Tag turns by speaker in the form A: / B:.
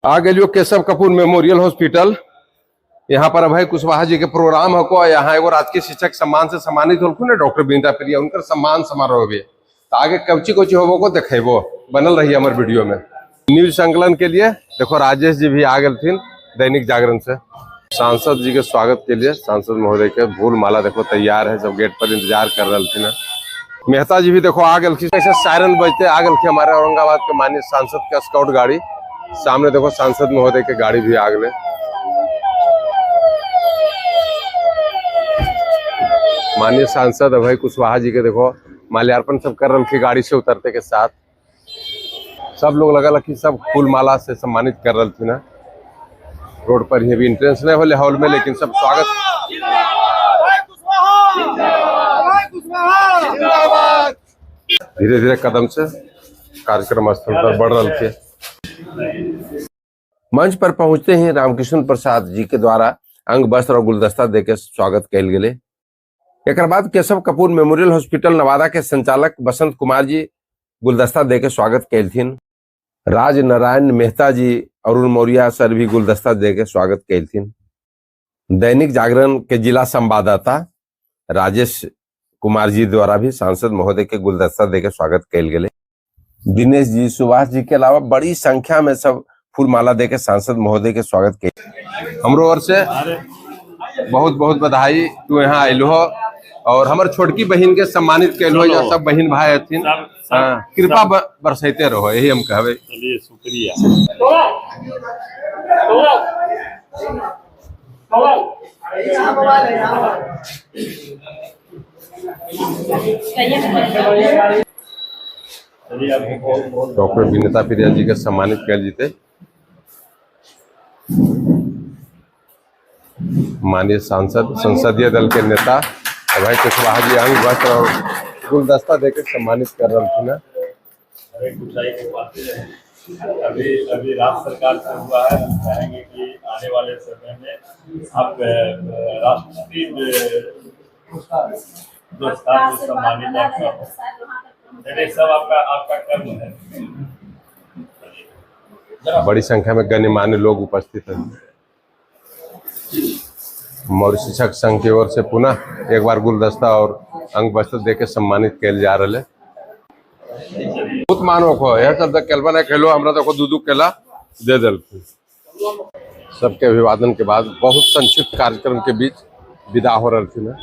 A: आ गेलियो Keshav Kapoor memorial hospital. यहाँ पर अभय कुशवाहा जी के प्रोग्राम हको। यहाँ एगो राजकीय शिक्षक सम्मान से सम्मानित होलखुन ने डॉक्टर विनीता प्रिया, उनकर सम्मान समारोह भी। तो आगे कौची कौची होबो को देखेबो, बनल रही हमारे वीडियो में। न्यूज संकलन के लिए देखो राजेश जी भी आ गए दैनिक जागरण से। सांसद जी के स्वागत के लिए सांसद महोदय के फूल माला देखो तैयार है, सब गेट पर इंतजार कर रहे हैं। मेहता जी भी देखो आ गए, ऐसे सायरन बजते आ गए हमारे औरंगाबाद के माननीय सांसद का स्काउट गाड़ी। सामने देखो सांसद महोदय के गाड़ी भी आ गए। माननीय सांसद अभय कुशवाहा जी के देखो माल्यार्पण सब कर रहे गाड़ी से उतरते के साथ। सब लोग लगा कि सब फूल माला से सम्मानित कर रहे थे ना। रोड पर ही अभी एंट्रेंस नहीं होले हॉल में, लेकिन सब स्वागत। धीरे धीरे कदम से कार्यक्रम स्थल पर बढ़ रहे थे। मंच पर पहुंचते ही रामकृष्ण प्रसाद जी के द्वारा अंग वस्त्र और गुलदस्ता देके स्वागत कल गए। एक बाद केशव कपूर मेमोरियल हॉस्पिटल नवादा के संचालक बसंत कुमार जी गुलदस्ता देके स्वागत कलथिन। राज नारायण मेहता जी, अरुण मौर्य सर भी गुलदस्ता देके स्वागत कलथिन। दैनिक जागरण के जिला संवाददाता राजेश कुमार जी द्वारा भी सांसद महोदय के गुलदस्ता देके स्वागत कल गए। दिनेश जी, सुभाष जी के अलावा बड़ी संख्या में सब फूल माला देके सांसद महोदय के स्वागत के। हमरो ओर से बहुत बहुत बधाई, तू यहाँ आयल हो और हमर छोटकी बहन के सम्मानित कैल हो, सब बहन भाई हथिन। हाँ, कृपा बरसैते रहो, यही हम कहबे।
B: चलिए, शुक्रिया।
A: डॉक्टर विनीता प्रिया जी के सम्मानित कैल जीते। माननीय सांसद, संसदीय दल के नेता अभय कुशवाहा जी अंग वस्त्र और गुलदस्ता देकर सम्मानित कर रहे थे ना।
B: अभी अभी राज्य सरकार से हुआ है, हम चाहेंगे कि आने वाले समय में आप राष्ट्रीय पुरस्कार से सम्मानित आपका, सब आपका आपका कर्म है।
A: बड़ी संख्या में गण्यमान्य लोग उपस्थित हैं। मौर्य शिक्षक संघ की ओर से पुनः एक बार गुलदस्ता और अंग वस्त्र देके सम्मानित कैल जा रहा है। बहुत मानो को यह सब केलबा नहीं खेलो, हमरा देखो दू केला दे दिल। सबके अभिवादन के बाद बहुत संक्षिप्त कार्यक्रम के बीच विदा हो रही थी ना।